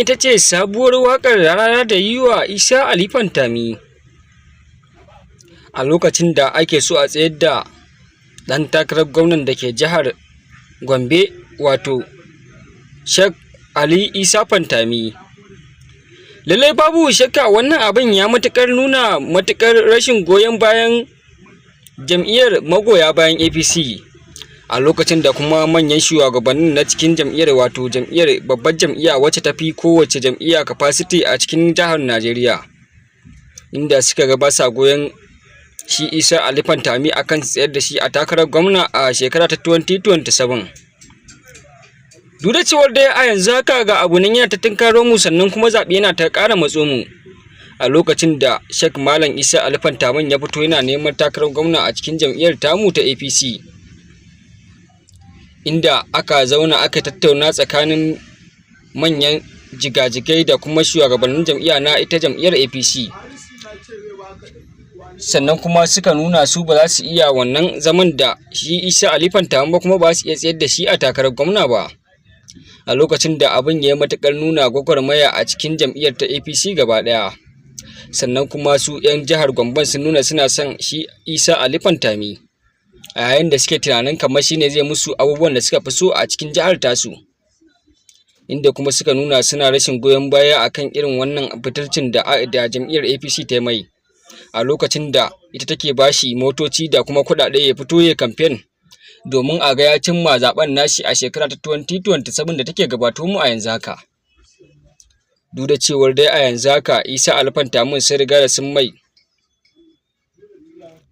ita ce sabuwar waƙar Rarara da yi wa Isa Ali Fantami a lokacin da ake so a tsayar da ɗan takarar gwamnan da ke jihar Gombe, wato Sheikh Ali Isa Fantami. Lallai babu shakka wannan abin ya matuƙar nuna matuƙar rashin goyon bayan jam'iyyar magoya bayan APC, a lokacin da kuma manyan shugabannin na cikin jam'iyyar, wato jam'iyyar babbar jam'iyya wacce ta fi kowace jam'iyya capacity a cikin jihar Najeriya, inda suka ga ba sa goyon shi Isa Ali Fantami akan tsayar da shi a takarar gwamna a shekara ta 2027. Duk da cewar dai a yanzu haka ga abu nan yana ta tunkaro mu, sannan kuma zaɓe yana ta ƙara matso mu, a lokacin da Sheikh Malam Isa Ali Fantamin ya fito yana neman takarar gwamna a cikin jam'iyyar tamu ta APC, inda aka zauna aka tattauna tsakanin manyan jigajigai da kuma shugabannin jam'iyya na ita jam'iyyar APC, sannan kuma suka nuna su ba za su iya wannan zaman da shi Isa Ali Fantamin ba, kuma ba su iya tsayar da shi a takarar gwamna ba, a lokacin da abin ya yi matuƙar nuna gwagwarmaya a cikin jam'iyyar ta APC gaba ɗaya. Sannan kuma su 'yan jihar Gombe sun nuna suna son shi Isa Ali Fantami, a yayin da suke tunanin kamar shi ne zai musu abubuwan da suka fi so a cikin jihar tasu, inda kuma suka nuna suna rashin goyon baya akan irin wannan butulcin da jam'iyyar APC ta mai, a lokacin da ita take bashi motoci da kuma kuɗaɗe ya fito ya kamfen domin a ga ya cimma zaɓen nashi a shekara ta 2027 da take gabato mu a yanzu haka. Duk da cewar dai a yanzu haka Isa Ali Fantamin sun riga da sun mai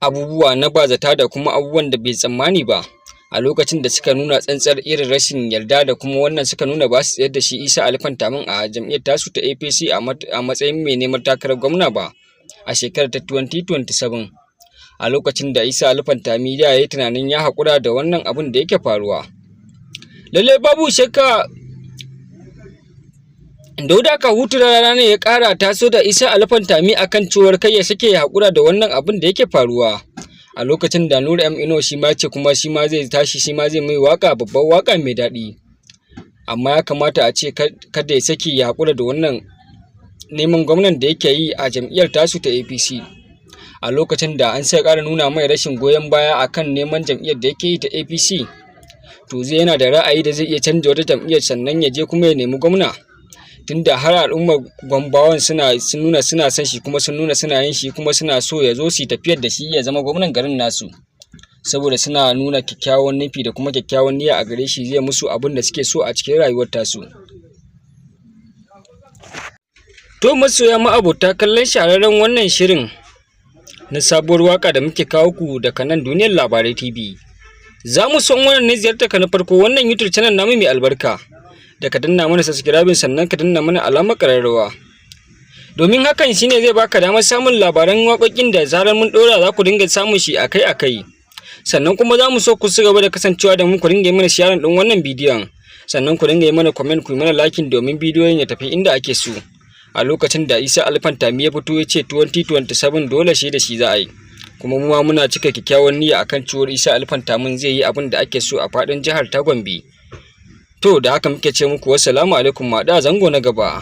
abubuwa na bazata da kuma abubuwan da bai tsammani ba, a lokacin da suka nuna tsantsar irin rashin yarda da kuma wannan suka nuna ba su tsayar da shi Isa Ali Fantamin a jam'iyyar tasu ta APC a matsayin mai neman takarar gwamna ba a shekarar ta 2027, a lokacin da Isa Ali Fantami ya yi tunanin ya haƙura da wannan abun da yake faruwa. Lallai babu shakka Dauda Kahutu Rarara ne ya ƙara taso da Isa Ali Fantami akan cewar kai ya sake ya haƙura da wannan abun da yake faruwa, a lokacin da Nura M Inuwa shi ma ce kuma shi ma zai tashi, shi ma zai mai waƙa, babbar waƙa mai daɗi, amma ya kamata a ce kada ya sake ya haƙura da wannan neman gwamnan da yake yi a jam'iyyar tasu ta APC, a lokacin da an sai ƙara nuna mai rashin goyon baya akan neman jam'iyyar da yake yi ta APC. To zai yana da ra'ayi da zai iya canja wata jam'iyyar, sannan ya je kuma ya nemi gwamna, tunda har al'ummar Gombawan sun nuna suna son shi, kuma sun nuna suna yin shi, kuma suna so ya zo su yi tafiyar da shi ya zama gwamnan garin nasu, saboda suna nuna kyakkyawan nufi da kuma kyakkyawan niyya a gare shi, zai musu abin da suke so a cikin rayuwar tasu. To masoya ma'abota kallon shahararren wannan shirin na sabuwar waka da muke kawo ku daga nan Duniyar Labarai TV. Za mu son wannan ne ziyartar ka na farko wannan YouTube channel namu mai albarka, da ka danna mana subscribing, sannan ka danna mana alamar ƙararrawa. Domin hakan shine zai baka damar samun labaran waƙoƙin da zarar mun ɗora za ku dinga samun shi akai-akai. Sannan kuma za mu so ku ci gaba da kasancewa da mu, ku dinga yi mana sharing ɗin wannan bidiyon. Sannan ku dinga yi mana comment, ku yi mana liking, domin bidiyon ya tafi inda ake so. A lokacin da Isa Ali Fantami ya fito ya ce 2027 dole shi da shi za a yi. Kuma mu ma muna cika kyakkyawan niyya akan cewar Isa Ali Fantamin zai yi abin da ake so a faɗin jihar ta Gombe. To da haka muke ce muku wassalamu alaikum, ma da zango na gaba.